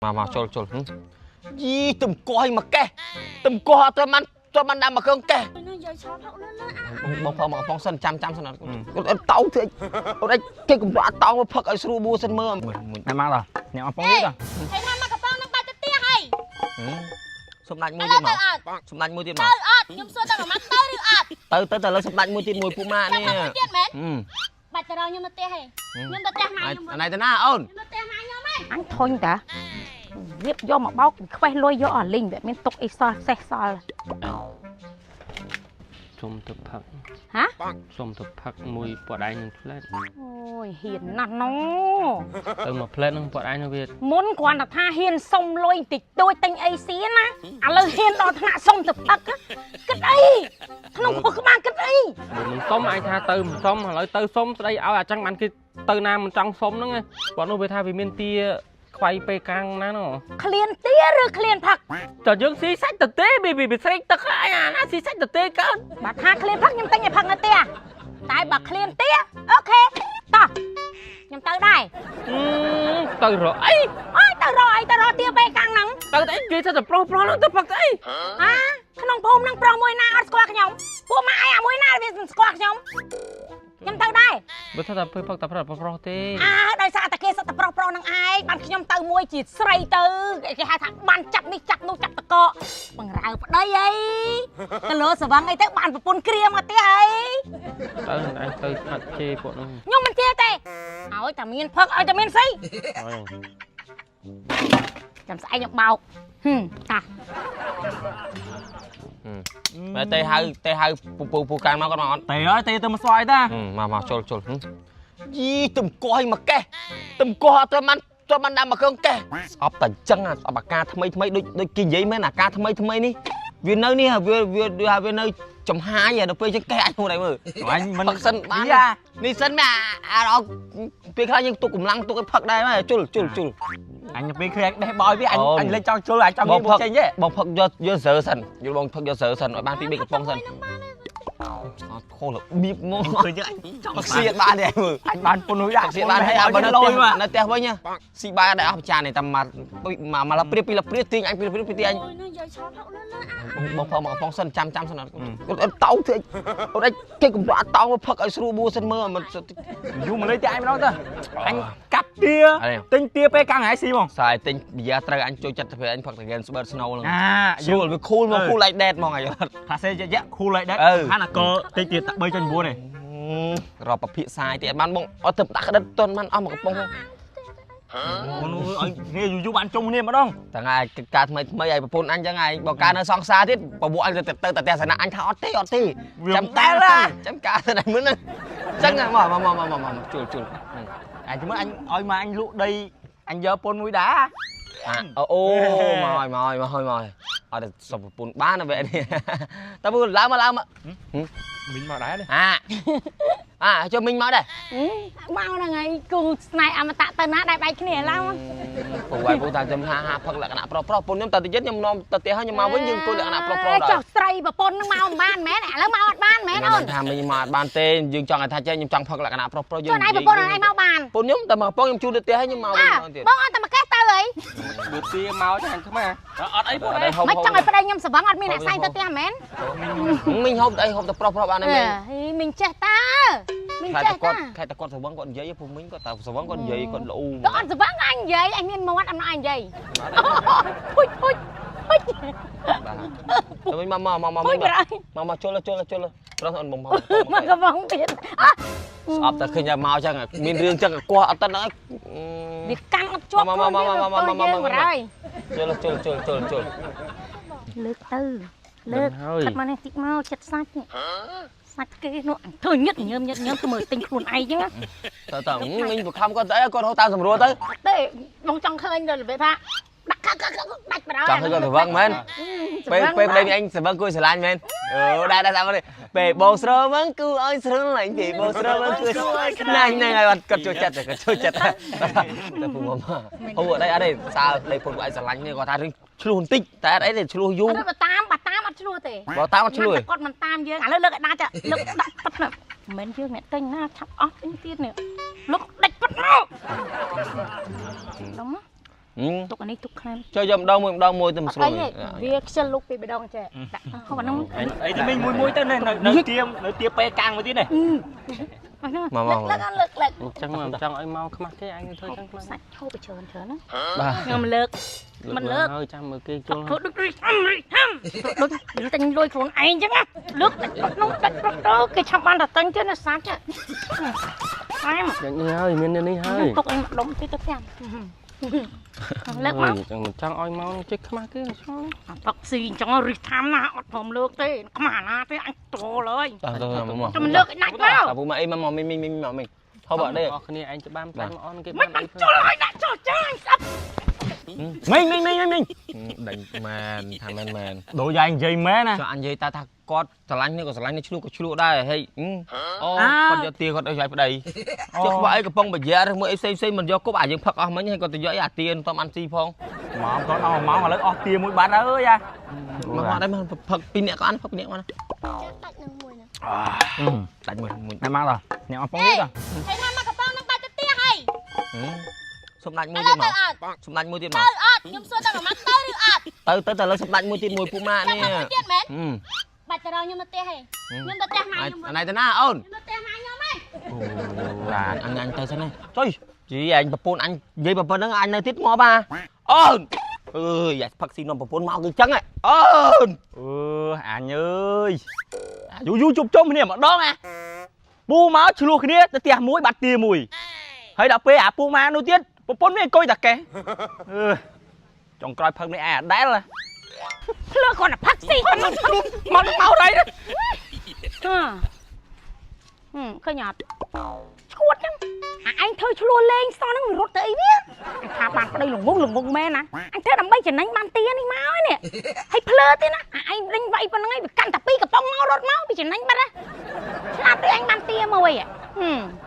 មកមកចូលចូលយីទំកោះមកកេះទំកោះអត់ទៅបានទៅបានដាក់មកគ្រឿងកេះ និយាយឆោតហុកលឿនលឿនអា បងផងមកផងសិនចាំចាំសិនអត់តោធ្វើអត់គេកំពុងអត់តោមកផឹកឲ្យស្រួលបួសិនមើលមួយ ណែមកដល់អ្នកមកពងទៀត ហើយថាមកកំប៉ុងនឹងបាច់ទៅផ្ទះហើយ សុំដាច់មួយទៀតមកសុំដាច់មួយទៀតមក ទៅអត់ខ្ញុំសួរតែមួយម៉ាត់ទៅឬអត់ ទៅទៅទៅលើសុំដាច់មួយទៀតមួយពួកម៉ាក់នេះ ទៀតមែនបាច់ទៅរកខ្ញុំនៅផ្ទះហេខ្ញុំទៅផ្ទះម៉ាក់ខ្ញុំ អណៃទៅណាអូន ខ្ញុំទៅផ្ទះម៉ាក់ខ្ញុំហេ អញធុញតារៀបយកមកបោកខ្វេះលុយយកអស់លីងវាមានទុកអីសល់សេះសល់ សុំទៅផឹក ហ៎ សុំទៅផឹកមួយពតឯងនឹងផ្លែត អូយហ៊ានណាស់ណូ ទៅមកផ្លែតនឹងពតឯងនឹងវា មុនគ្រាន់តែថាហ៊ានសុំលុយតិចតួចទិញអីស៊ីណាឥឡូវហ៊ានដល់ថ្នាក់សុំទៅផឹកគិតអីក្នុងខួរក្បាលគិតអី មិនសុំឯងថាទៅមិនសុំឥឡូវទៅសុំស្ដីឲ្យអាចឹងបានគេទៅណាមិនចង់សុំហ្នឹងគាត់នោះវាថាវាមានទាខ្វៃពេលកាំងណានោះ ឃ្លានទាឬឃ្លានផឹក តើយើងស៊ីសាច់ទៅទេវាស្រេកទឹកហើយអាណាស៊ីសាច់ទៅទេកើត បើថាឃ្លានផឹកខ្ញុំទិញឲ្យផឹកនៅផ្ទះតែបើឃ្លានទាអូខេតោះខ្ញុំទៅដែរ ទៅរកអី អើយទៅរកអីទៅរកទាពេលកាំងហ្នឹង ទៅអីនិយាយថាទៅប្រុសប្រុសហ្នឹងទៅផឹកទៅអី អាក្នុងភូមិហ្នឹងប្រុសមួយណាអត់ស្គាល់ខ្ញុំពួកម៉ាក់ឯអាមួយណាវាមិនស្គាល់ខ្ញុំខ្ញុំទៅដែរ បើថាតែពេលផឹកតែប្រុសប្រុសទេ អើដោយសារតែគេសិតតែប្រុសប្រុសហ្នឹងឯងបានខ្ញុំទៅមួយជាស្រីទៅគេហៅថាបានចាប់នេះចាប់នោះចាប់តកបង្រើប្តីអីទៅលើសវឹងអីទៅបានប្រពន្ធគ្រាមកទៀតអី ទៅឯងទៅហាត់ជេរពួកហ្នឹង ខ្ញុំមិនជេរទេឲ្យតែមានផឹកឲ្យតែមានស៊ីចាំស្អែកខ្ញុំបោកហឹមតា មែនទេហៅទេហៅពូពូពូកាំងមកគាត់មកអត់ ទេអើយទេទៅមកស្វាយតា មកមកចូលចូលយីទំកោះមកកេះទំកោះអត់ទៅបានទៅបានដាក់មកគ្រឿងកេះស្អប់តែចឹងស្អប់អាការថ្មីថ្មីដូចដូចគេនិយាយមែនអាការថ្មីថ្មីនេះវានៅនេះវាវាវានៅចំហាយដល់ពេលចឹងកេះអញខ្លួនឯងមើល អញមិន ផឹកសិនបាននេះសិនមែនអាពេលខ្លះយើងទុកកម្លាំងទុកឲ្យផឹកដែរជុលជុលជុល អញពេលឃើញអញបេះបោយវាអញអញលេចចង់ជុលអញចង់មានបុកចេញទេ បងផឹកយកយកសើសិនយល់បងផឹកយកសើសិនឲ្យបានពី3កំប៉ុងសិនអត់ខុសរបៀបមក ឃើញអញចង់ ផឹកស៊ីអត់បានទេមើល អញបានពុនរួចដាក់ ផឹកស៊ីបានហើយបើនៅផ្ទះនៅផ្ទះវិញស៊ីបាយអត់ដែរអស់ចានទេតែមកមកលព្រាពីលព្រាទាញអញពីលព្រាពីទាញ និយាយឆោតហុកលឿនលឿនអា បងផឹកមកកំប៉ុងសិនចាំចាំសិនអត់តោធ្វើអត់គេកំពុងអត់តោមកផឹកឲ្យស្រួលបួសិនមើលមិន យូរមកលេងតែអញម្ដងទៅអញកាប់ទាទិញទាពេលកាំងហើយស៊ីហ្មង ស្អាយទិញប៊ីយ៉ាត្រូវអញចូលចិត្តទៅអញផឹកតែហ្គេនស្បឺតស្នូហ្នឹង អា ស្រួលវាខូលមកខូល like that ហ្មងអាយអត់ ថាសេយយៈ cool like that ហានអាកទិញទា3.9នេះ រាប់ពភាសាយទៀតបានបងអត់ទៅដាក់ក្តិតតន់បានអស់មកកំប៉ុង បងឲ្យគ្នាយូរយូរបានជុំគ្នាម្ដង តែថ្ងៃការថ្មីថ្មីឲ្យប្រពន្ធអញចឹងហើយបើការនៅសង្សារទៀតបបួអញទៅទៅតែទស្សនៈអញថាអត់ទេអត់ទេចាំតែឡាចាំការទៅណៃមុនហ្នឹងចឹងមកមកមកមកមកជួលជួល អញមើលអញឲ្យមកអញលក់ដីអញយកពុនមួយដែរ អូមកហើយមកហើយមកហើយមកអត់សុំប្រពន្ធបានណាវ៉ែនេះតើពូឡើងមកឡើងមក មីងមកដែរ អាអាចូលមីងមកដែរ មកហ្នឹងហើយគូស្នេហ៍អមតៈទៅណាដែរបែកគ្នាឡើង ពូហើយពូថាខ្ញុំហាហាផឹកលក្ខណៈប្រុសប្រុសពូខ្ញុំតើទៅយិតខ្ញុំនាំទៅផ្ទះហើយខ្ញុំមកវិញយើងអង្គុយលក្ខណៈប្រុសប្រុសដែរ ចុះស្រីប្រពន្ធហ្នឹងមកមិនបានមែនឥឡូវមកអត់បានមែនអូន ថាមីងមកអត់បានទេយើងចង់ឲ្យថាចេះខ្ញុំចង់ផឹកលក្ខណៈប្រុសប្រុសយើង ចុះឯងប្រពន្ធឯងមកបាន ពូខ្ញុំតែមកពងខ្ញុំជូនទៅផ្ទះហើយខ្ញុំមកវិញមកទៀត បងអត់តែមកកេះទៅអី បើទាមកចាញ់ខ្មាអត់អីពូ មិនចង់ឲ្យប្តីខ្ញុំស្វឹងអត់មានអ្នកសែងទៅផ្ទះមែន មីងហូបអីហូបតែប្រុសប្រុសបានទេមីង មីងចេះតើមីងចេះតា ខែតែគាត់ស្វឹងគាត់និយាយពូមីងគាត់តែស្វឹងគាត់និយាយគាត់ល្អ គាត់អត់ស្វឹងអញនិយាយអញមានមាត់អត់អញនិយាយពុជពុជពុជ បាទទៅវិញមកមកមកមកមកមកជុលជុលជុលប្រុសអូនមកមក មកកំងទៀត ស្អប់តែឃើញមកចឹងមានរឿងចឹងគាត់អត់ទៅហ្នឹង វាកាន់អត់ជាប់ មកមកមកមកមកមក ហើយ ជុលជុលជុលជុលជុល លើកទៅលើកខិតមកនេះតិចមកចិត្តសាច់សាច់គេនោះអញធ្វើញឹកញើមញឹកញើមគឺមើលទិញខ្លួនឯងចឹង តើតើមីងបខំគាត់ទៅអីគាត់ហៅតាមសម្រួលទៅ ទេបងចង់ឃើញដល់របៀបថាដាក់កាដាច់បណ្ដោយ ចង់ឃើញគាត់ស្រវឹងមែនពេលពេលប្តីអញស្រវឹងគួយស្រឡាញ់មែនអូដែរដែរតាមពេលបងស្រវឹងគូឲ្យស្រឡាញ់ពេលបងស្រវឹងគូណាញ់ហ្នឹងហើយគាត់ចូលចិត្តគាត់ចូលចិត្តតែពូមកហូអត់អីអត់ទេសើប្តីពុនឯងស្រឡាញ់នេះគាត់ថារឿងឆ្លោះបន្តិចតែអត់អីទេឆ្លោះយូរ បើតាមបើតាមអត់ឆ្លោះទេបើតាមអត់ឆ្លោះ គាត់មិនតាមយើងឥឡូវលើកឲ្យដាច់លើកដាក់ប៉ិតមិនមែនយើងអ្នកទិញណាឆាប់អស់ទិញទៀតនេះលើកដាច់ប៉ិតមកដល់មក ទុកអានេះទុកខ្លាំង ចូលយកម្ដងមួយម្ដងមួយទៅមិនស្រួល អីវាខ្ជិលលុកពីម្ដងចេះដាក់ហូបអានោះ អីទៅមីងមួយមួយទៅនៅនៅទៀមនៅទៀពេកាំងមួយទៀតនេះ មកមក លើកលើកលើក អញ្ចឹងមិនចង់ឲ្យមកខ្មាស់គេអញធ្វើចឹងខ្មាស់ សាច់ហូបទៅច្រើនច្រើនណា បាទ ខ្ញុំលើកមិនលើក ហើយចាំមើលគេជុល ធ្វើដូចរិះហាំរិះហាំដូចទិញលុយខ្លួនឯងអញ្ចឹងណាលើកដាក់នោះដាក់ទៅគេឆាប់បានតែទិញទៀតណាសាច់អែម យ៉ាងនេះហើយមាននេះហើយ ទុកអីមកដុំទៀតទៅផ្ទះលើកមក ចឹងមិនចង់ឲ្យមកចេះខ្មាស់គេឆ្លង ផឹកស៊ីអញ្ចឹងរិះថាំណាអត់ព្រមលើកទេខ្មាស់ណាទេអញតលហើយ តោះទៅមក ចាំមិនលើកឲ្យដាច់មក តាពូមកអីមកមកមីមីមីមកមីហូបអត់ទេ អស់គ្នាឯងច្បាំតែមកអនគេ មិនបានជុលឲ្យដាក់ចុះចាញ់ស្អប់ មីងមីងមីងមីង ដេញមែនថាមែនមែន ដូចយ៉ាងនិយាយមែនណា ចុះអញនិយាយតាថាគាត់ស្រឡាញ់នេះក៏ស្រឡាញ់នេះឆ្លួក៏ឆ្លួដែរហេអូគាត់យកទាគាត់ឲ្យប្តីចុះខ្វះអីកំប៉ុងបយាឬមួយអីផ្សេងផ្សេងមិនយកគប់អាយើងផឹកអស់មិញហើយគាត់ទៅយកអីអាទាមិនតំអានស៊ីផង ម៉ោងគាត់អស់ម៉ោងឥឡូវអស់ទាមួយបាត់ហើយអា មកអត់ដែរមកផឹកពីរនាក់ក៏អានផឹកពីរនាក់មកណា ចាដាច់នឹងមួយណា ដាច់មួយមួយ តែមកដល់អ្នកអស់ពងទៀត ហើយថាមកកំប៉ុងនឹងបាច់ទៅផ្ទះហើយ សុំដាច់មួយទៀត ទៅ មក អត់ សុំដាច់មួយទៀតមក ទៅអត់ខ្ញុំសួរតែមួយម៉ាត់ទៅឬអត់ ទៅទៅតែលើសុំដាច់មួយទៀតមួយពូម៉ានេះ ចាំមួយទៀតមែនបាច់ទៅរកខ្ញុំនៅផ្ទះហេខ្ញុំទៅផ្ទះម៉ែខ្ញុំ អាណៃទៅណាអូន ខ្ញុំទៅផ្ទះម៉ែខ្ញុំហេ អូអញទៅសិនណាចុយជីអញប្រពន្ធអញនិយាយប៉ុណ្្នឹងអញនៅទៀតងាប់អាអូនអើយអាផឹកស៊ីនំប្រពន្ធមកគឺចឹងអូន អឺអញអើយយូរយូរជប់ជុំគ្នាម្ដងអាពូមកឆ្លោះគ្នាទៅផ្ទះមួយបាត់ទាមួយហើយដល់ពេលអាពូម៉ានោះទៀតប្រពន្ធវាអង្គុយតាកេះអឺចុងក្រោយផឹកនេះអាដែល ភ្លើគាត់តែផឹកស៊ីគាត់ មកមករៃ ឃើញអត់ឈួតហ្នឹងអាឯងធ្វើឆ្លួលេងសោះហ្នឹងវារត់ទៅអីវាអញថាបានប្តីល្ងងល្ងងមែនណាអញធ្វើដើម្បីចំណេញបានទានេះមកនេះហើយភ្លើទៀតណាអាឯងដេញវាយប៉ុណ្្នឹងឯងវាកាន់តែពីរកំប៉ុងមករត់មកវាចំណេញបាត់ណាឆ្លាតទេអញបានទាមួយហឹម